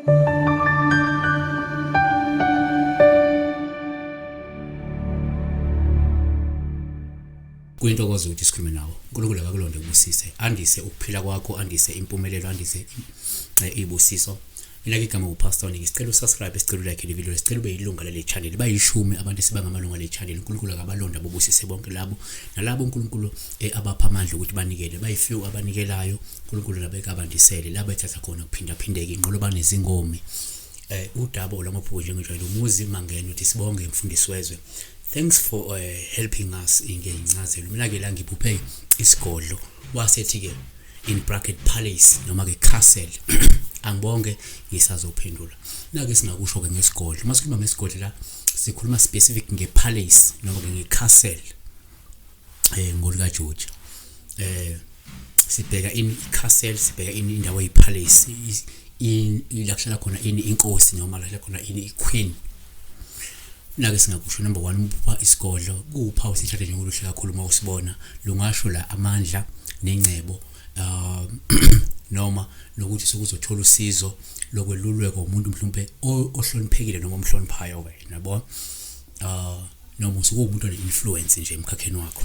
Kuyintokozo ukuthi sikhulume nawe. uNkulunkulu akakulonde kubusise, andise ukuphila kwakho, andise impumelelo, andise izibusiso. Mina ke igama uPastor Niki. Sicela usubscribe, sicela ulike le video, sicela ube yilunga lale channel. Bayishumi abantu esibangamalunga le channel. uNkulunkulu akabalonda bobusise bonke labo nalabo uNkulunkulu abapha amandla ukuthi banikele. Bayifew abanikelayo, uNkulunkulu nabekabandisele labo ethatha khona kuphindaphindeka inqoloba nezingomi. Udaba olwamaphupho njengejwayele umuzi mangena uthi sibonge mfundisi wezwe. Thanks for helping us ngencazelo. Mina ke la ngiphuphe isigodlo wasethi ke in bracket palace noma ke castle. Angibonge ngisazophendula. Nake singakusho ke ngesigodlo. Uma sikhuluma ngesigodlo la sikhuluma specific ngepalace noma ke ngecastle ngolika George. Sibheka in castle, sibheka in indawo eyipalace, in la kuhlala khona ini inkosi noma la kuhlala khona ini iqueen. Nake singakusho number 1 uphupha isigodlo kuwuphawu sithathe njengoluhle kakhulu uma usibona lungasho la amandla nengcebo noma nokuthi sokuzothola usizo lokwelulekwa umuntu mhlawumbe ohloniphekile noma omhloniphayo wena yabo, noma usuke uwumuntu one-influence nje emkhakheni wakho.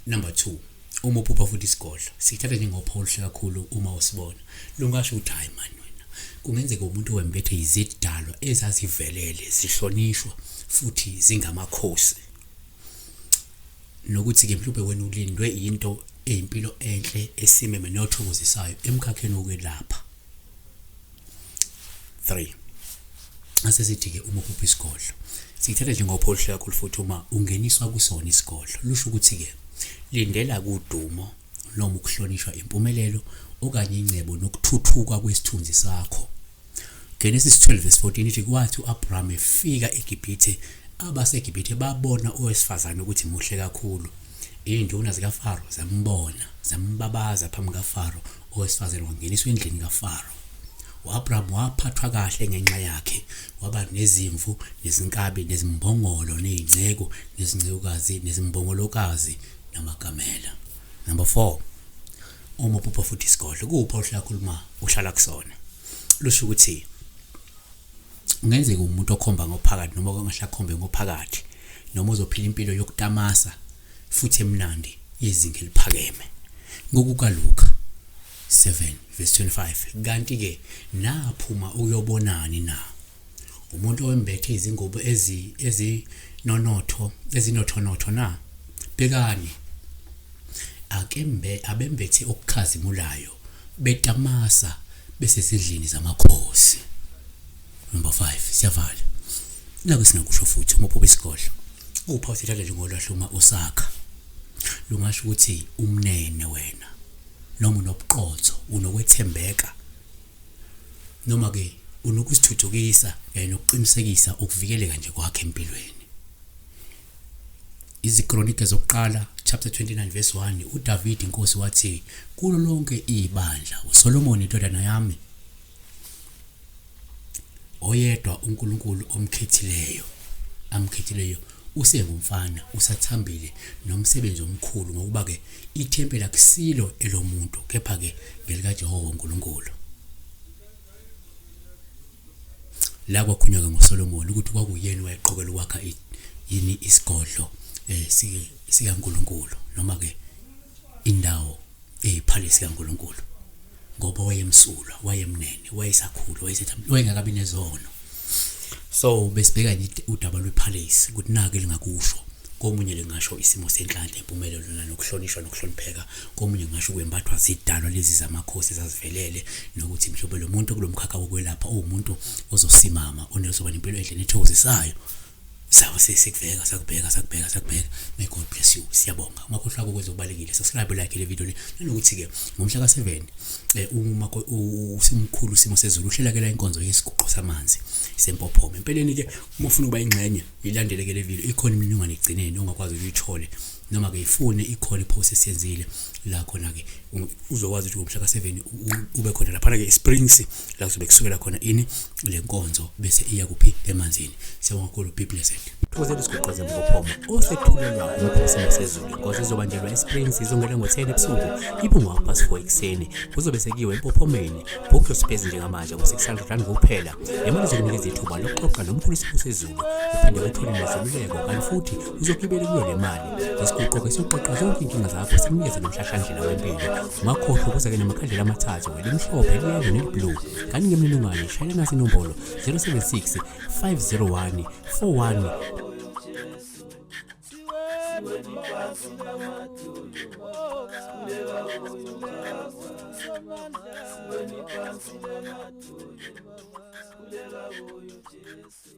Number 2 uma uphupha futhi isigodlo sithatha njengophawu oluhle kakhulu uma usibona lungasho ukuthi hayi man wena kungenzeka umuntu owembethe izidalwa ezazivelele zihlonishwa futhi zingamakhosi, nokuthi ke mhlawumbe wena ulindwe into eyimpilo enhle esimeme nothokozisayo emkhakheni wokwelapha. 3 asesithi ke uma uphupha isigodlo sithatha njengophawu oluhle kakhulu futhi uma ungeniswa kusona isigodlo lusho ukuthi ke lindela kudumo noma ukuhlonishwa impumelelo okanye ingcebo nokuthuthuka kwesithunzi sakho. Genesis 12 verse 14 ithi kwathi uAbraham efika eGibhithe abaseGibhithe babona owesifazane ukuthi muhle kakhulu. Izinduna zikaFaro zambona, zambabaza phambi kaFaro, owesifazane wangeniswa endlini kaFaro. U-Abraham waphathwa kahle ngenxa yakhe, waba nezimvu nezinkabi nezimbongolo nezinceku nezincekukazi nezimbongolokazi namakamela. Number 4 uma uphupha futhi isigodlo kuwupha ohlala khuluma uhlala kusona lusho ukuthi kungenzeka umuntu okhomba ngophakathi noma ongahle akhombe ngophakathi noma uzophila impilo yokutamasa futhi emnandi yezinga eliphakeme ngokukaLuka 7 verse 25 kanti ke naphuma uyobonani na umuntu owembethe izingubo ezinonotho ezinothonotho na? Bhekani, akembe abembethe okukhazimulayo betamasa besezindlini zamakhosi. Number 5 siyavala. Naku singakusho futhi uma uphupha isigodlo uphawu sithatha njengolwahle uma usakha lungasho ukuthi umnene wena noma unobuqotho unokwethembeka noma ke unokuzithuthukisa kanye nokuqinisekisa ukuvikeleka nje kwakhe empilweni. IziKronike zokuqala chapter 29 verse 1 uDavid inkosi wathi kulo lonke ibandla uSolomon indodana yami oyedwa uNkulunkulu omkhethileyo amkhethileyo usengumfana usathambile nomsebenzi omkhulu ngokuba ke ithempeli akusilo elomuntu kepha ke ngelikaJehova uNkulunkulu. La kwakhulunywa ke ngoSolomon ukuthi kwakuyena wayeqokelwa ukwakha yini isigodlo sikaNkulunkulu noma ke indawo eyiphalisi kaNkulunkulu ngoba wayemsulwa wayemnene wayesakhula wayesethambile wayengakabi nezono. So besibheka nje udaba lwepalace ukuthi nake lingakusho komunye lingasho isimo senhlanhla impumelelo nanokuhlonishwa nokuhlonipheka komunye ngingasho ukwembathwa zidalwa lezi zamakhosi ezazivelele nokuthi mhlawumbe lo muntu kulo mkhakha wokwelapha uwumuntu ozosimama onezoba nempilo enhle nethokozisayo. Sawo sesikubheka sakubheka sakubheka sakubheka. May God bless you. Siyabonga. Ungakhohlwa ukwenza okubalekile. Subscribe, like le video le. Nanokuthi ke ngomhla ka7 uma usimkhulu isimo sezulu uhlela ke la inkonzo yesiguqo samanzi sempophoma. Empeleni ke uma ufuna ukuba ingxenye ilandele ke le video ikhona imininingwane egcineni ongakwazi ukuyithole noma ke ifune ikhona ipost esiyenzile la khona ke uzokwazi ukuthi ngomhla ka7 ube khona lapha ke Springs la kuzobe kusukela khona ini le nkonzo bese iya kuphi emanzini. Siyabonga kakhulu, be blessed. Thokozela isigoqo zempophoma osethulelwa umkhosi wasezulu. Inkonzo izobanjelwa eSprings, izongena ngo-10 ebusuku ibe ngo-4:30 ekuseni. Kuzobe sekuyiwe empophomeni. Book your space njengamanje ngo-600 rand kuphela. Le mali izokunikeza ithuba lokuxoxa nomkhulu Sipho Sezulu, uphinde uthole nezeluleko, kanti futhi uzogibela kuyo le mali. Lesiguqo-ke siyoxoxa zonke iy'nkinga zakho, sikunikeze nomhlahlandlela wempilo. Ungakhohlwa ukuza-ke namakhandlela amathathu, elimhlophe, eliyelo neliblue. Kanti ngemininingwane shayela nasi inombolo 076 501 41. Sikhuleka kuyo Jesu.